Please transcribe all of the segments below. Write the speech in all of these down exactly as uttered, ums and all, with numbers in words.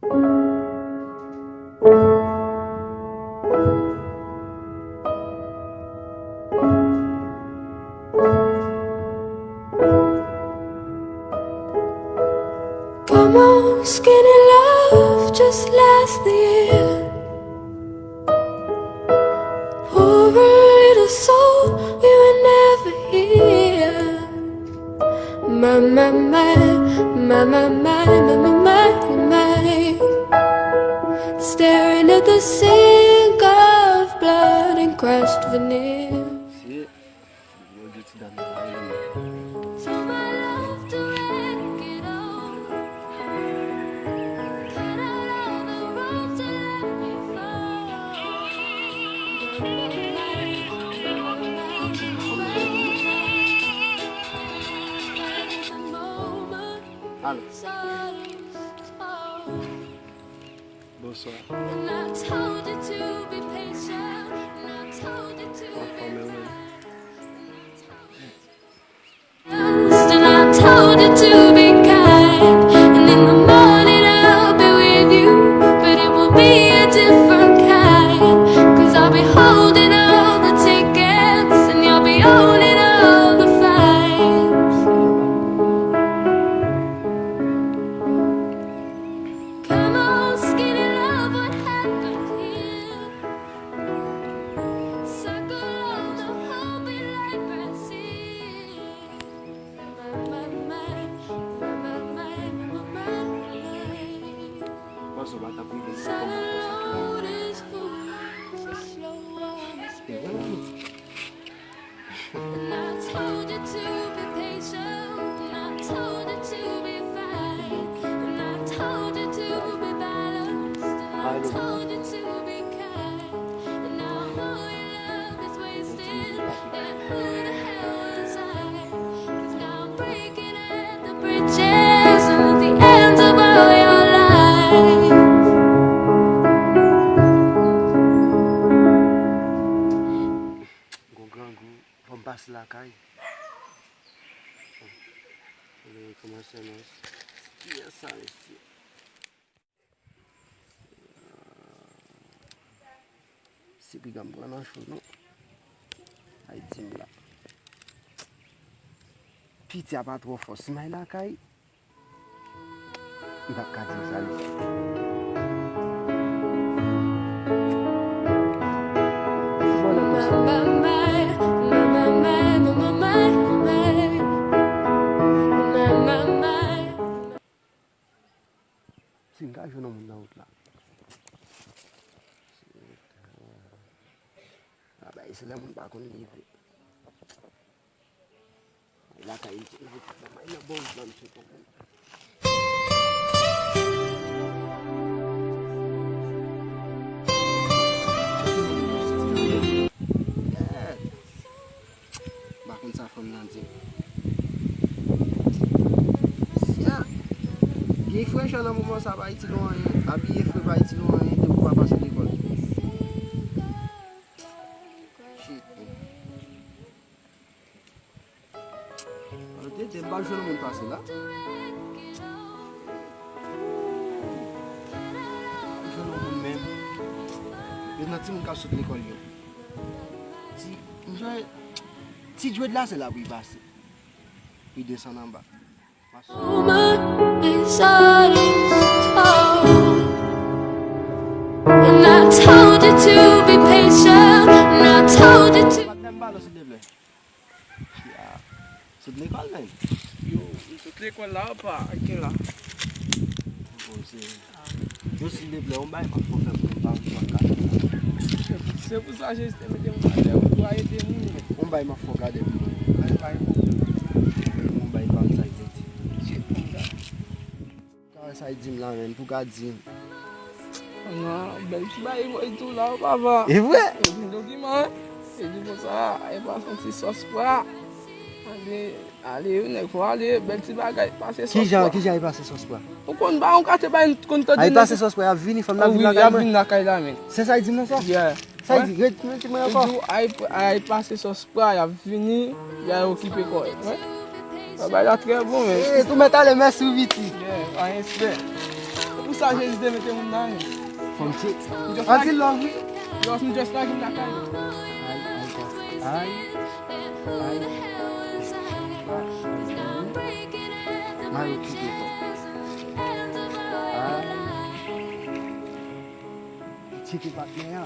Come on, skinny love, just last the year. Poor little soul, we were never here. My, my, my, my, my, my, my, my, my, my. Staring at the sink of blood and crushed veneer. Shit. Yo, di ti dam nan pa rele m. Alo. Bonswa. Anfòm, wi. And I told you to be kind, and in the morning I'll be with you, but it will be a different kind, 'cause I'll be holding all the tickets, and you'll be owning all the fines. Come on, skinny love, what happened here? Circle of the hope we like Brazil. Panse w pa t ap rive isit kòman konsa. E vre, wi. And I told you to be patient, and I told you to be fine, and I told you to be balanced, and I told you to be kind. And now all your love is wasted, and who the hell was I? 'Cause now I'm breaking at the bridges and the ends of all your lies. Gon grangou, fò m pase lakay. Kòmanse non. Kiyès sa, mesye? Se piga m pran nan cho, non. Ay, di m la. Piti a pa twò fò. Si m al lakay, li p ap ka di m sa, li. Bon, lè konsa. Si m ka jwenn yon moun nan wout la. A bay, se lè moun pa konn li vre. Lakay li te mete nan may nan bon plan sou tonton. M pa konn sa fanm nan di. Sya. Gen frè Jan nan moman sa pa itil ou anyen. Abiye fre pa itil ou anyen depi w pa pase lekòl. Shit. Mwen te di m p ap jwenn moun pase la. M jwenn yon moun menm. Yo nan timoun k ap sot lekòl yo. Ti, m jwenn ti djwed la, se la pou l pase. Pou l desann anba. Moment is all it's told. And I told you to be patient. And I told you to Patnè m, balo, silvouplè. Ya. Sot lekòl, menm. Yo, m sot lekòl la, pa gen la. Bon, se, yo, silvouplè, yon bagay m ap fè pou m pa vin nan kafè. Se pou sa, Jezi te mete m atè, ou dwe ede moun, men. Yon bagay m ap fè w gade pou mwen. Yon bagay pa m sa, yon bagay pa m sa, yon bagay. Shit, konsa. Ka sa y di m la, menm, pou ka di m. Nan, bèl ti bagay, boy, tou la, papa. E vre? Yo di dokiman, yo di konsa, e pa santi sòs pwa. Ale, ale, yo nèg, fò ale, bèl ti bagay, pase sòs pwa. Kijan, kijan y pase sòs pwa? Ou konn ba, ou ka te bay, konn tande. Ay pase sòs pwa, y ap vini, fanm nan vin lakay mwen. Vin lakay la, men. Se sa y di m nan sa? Yeah. Sa y di, ret, ret, mwen ankò. Yo di, ay, ay pase sòs pwa, y ap vini, y a okipe kò yo, wi. Bagay la trè bon, men. Eh, tou mèt ale, mèsi, wi, piti. Yeah, pa gen strès. Sa Jezi te mete moun nan, men. Fò m tcheke. Anpil love, wi. Just, m just lage m lakay. Ay, ay, ay. Ay. Mayo kite to. Ay. Tcheke patnè a.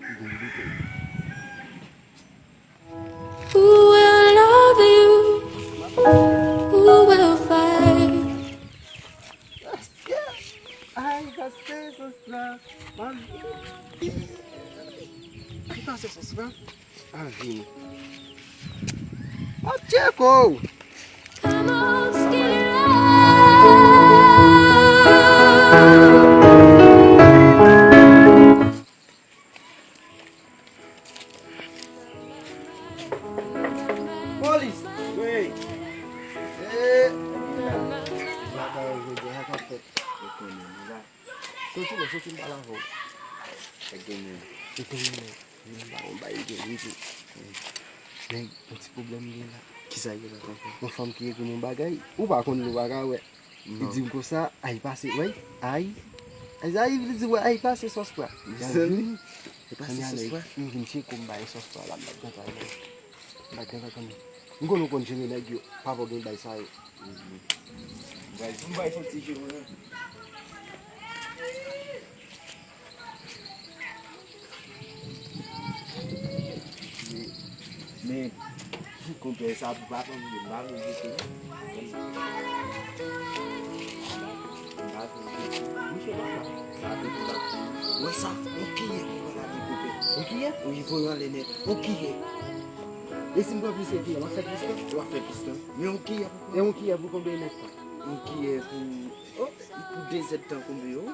Li gen bouton. Who will love you? Who will fight? Ay, pase sòs la. Mami. Ki pase sòs la? Avin. Map tcheke w. Come on, skinny love. Polis! Wi. Eh, bagay yo jodi a, sa k ap fèt? Ou konnen nou la. Soti non, soti m pale avè w. Ou konnen. Ou konnen, men. Yon ba, yon bay gen wi tou. Nèg, yon ti pwoblèm gen la. Kisa gen la ankò? Yon fanm ki ekri m yon bagay, ou pa konn li, ou pa ka wè. Li di m konsa, ay pase, wè, ay. Ay, ay, li di, wè, ay pase sòs pwa. Mezanmi. Ay pase sòs pwa. M vin tcheke m bay sòs pwa la, m pa t gentan, m pa t gentan konn. M konn ou konn jere nèg yo, pa fò gen bay sa yo. Bay, m bay sòs ti jere. Men, men, konpè sa pou pa konn, m pa konn jete non. M pa konn jete. Misye pa la. Sa te pou la. Wè sa, yon kiyè pou pran la de konpè. Yon kiyè? Wi, voye anlè nèt. Yon kiyè. E si m pran plis ke kiyè, w ap fè plis tan? W ap fè plis tan. Men yon kiyè pou pran. E yon kiyè pou konbyen nèt tan? Yon kiyè pou, oh, pou de zèd tan konbyen, wi.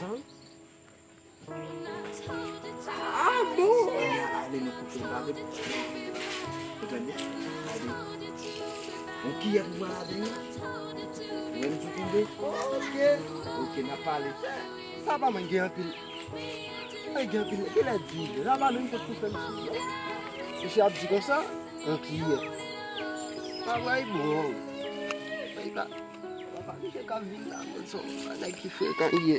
Sa? Ah bon! Kounye a, ale nou koupe, n pa ret. Ou tande? Ale. Yon kiyè pou pran ladann nan? Ou wè m di konbyen? Ok. Ok, n ap pale. Sa pa mwen gen anpil. Mwen gen anpil. Kilè di? La pa menm kot pou fè m sou. Misye ap di konsa, yon kiyè. Bagay bon. Bagay la. Papa, misye ka vin la, mwen se yon nèg ki frekan li ye.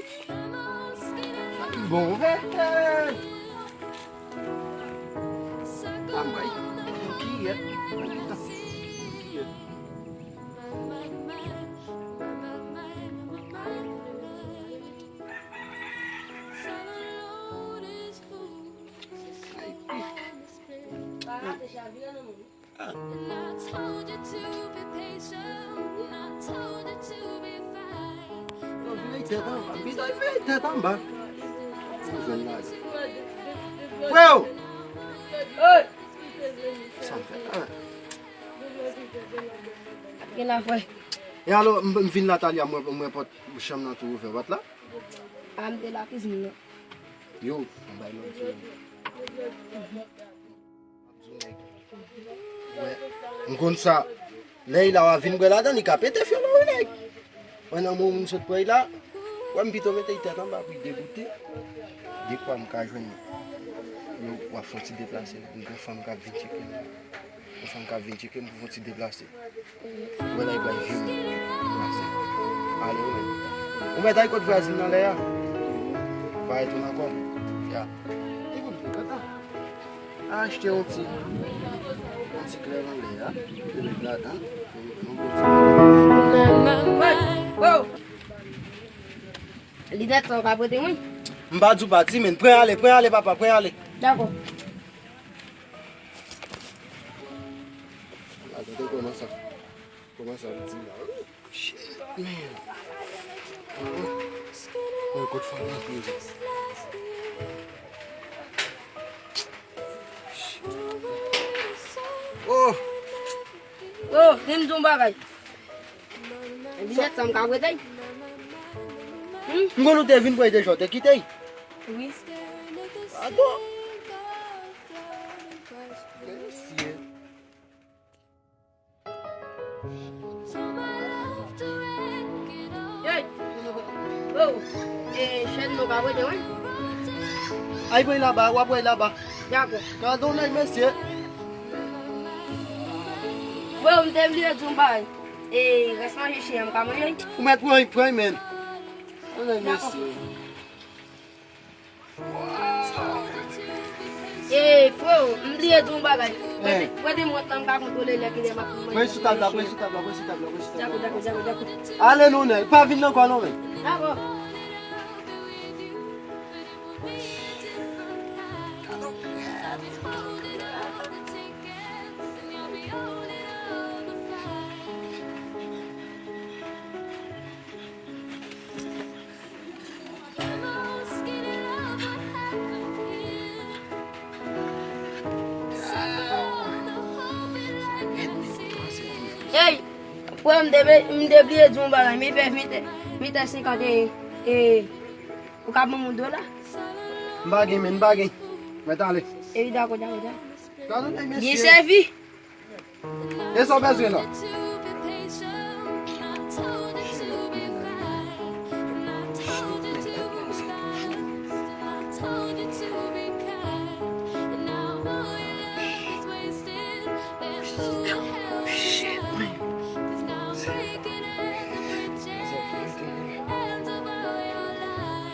Sa ki bon, he, he. Anmwey, kiyè. Kiyè. Ay, pi. Yo, vire tèt anba. Pito, vire tèt anba. Freo! Sa m fè la? Gen la, frè. E alò, m, m vin la talè a, mwen, mwen pòt chanm nan tou ouvè, w pa t la? A, m te la kizin nan. Yo, m bay manti. Wè, m konn sa. Lè y la w a vin bwè ladan, li ka pete fyèl ou, wi, nèg. Wè, nan moun, moun sot pran y la. Wè, m pito mete y tèt anba pou y degoute. Dekwa m ka jwenn yo, w ap fè yon ti deplase, m gen fanm k ap vin tcheke m. Yon fanm k ap vin tcheke m pou fè yon ti deplase. Wè la, y pral jwenn mwen. Pase. Ale, ou menm. Ou mèt al kot vwazin nan lè a. Pa retounen ankò. Ya. Li konn fè kanta. Achte yon ti, yon ti klè nan lè a. Li met ladan. Yon bon ti. Oh! Linèt sa w ka prete mwen? M pa di w pa ti, men pran ale, pran ale, papa, pran ale. Dakò. Gade kòman sa, kòman sa ap di la. Shit, man. Oh, oh. Oh, kot fò m ap di. Oh. Oh, men m di w yon bagay. Linèt sa m ka prete? Hmm? M konn ou te vin pran deja, ou te kite? Wi. Ato. Mesye. Hey! Oh! E chèn nou ka prete, wi? Ay, pran laba, w ap pran laba. Dakò. Gade yon nèg, mesye. Bro, m te bliye di w yon bagay. E rès manje chen an, m ka manje l? Ou mèt pran, pran, men. Anmwey, mesye. Ey, freo, m bliye di w yon bagay. Prete, prete m wòch la, m ka kontwole lè kilè m ap fè. Mwen sou tab la, mwen sou tab la, mwen sou tab la, mwen sou tab la. Dako, dako, dako, dako. Ale nou, nèg, pa vin nan kò non, men. Dako. Ey, frè, m te, m te bliye di w yon bagay, mi fè vit, vit è senkant e, e, ou ka ban m yon dola? M pa gen, men, m pa gen. Mèt ale. Ey, dakò, dakò, dakò. Gade, mesye. Byen sèvi. E sa w bezwen la?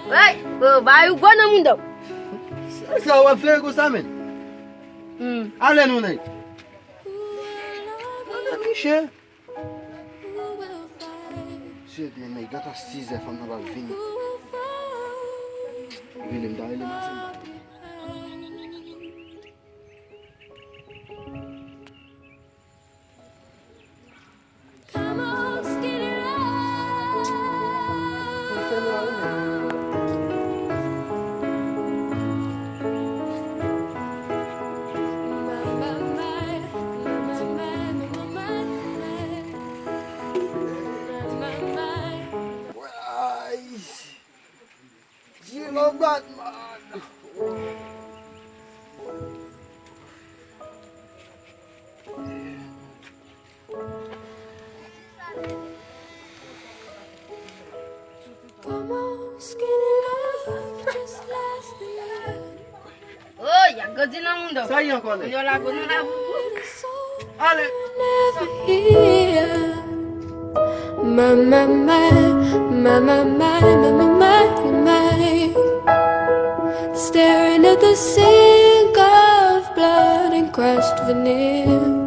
Hey, bro, ba yo gwa nan mouda w. Sa w ap fè konsa, men? Hmm. Ale nou, nèg. Ann, Michel. Se demen, gata sizè fanm nan pa vini. Rele m, ta rele m ansanm. G-Lo Batman. Oh, y ap grandi nan mouda w. Sa y ankò, nèg? Yo lago nou la boubou. Ale. My, my, my, my, my, my, my, my, my, my. Staring at the sink of blood and crushed veneer.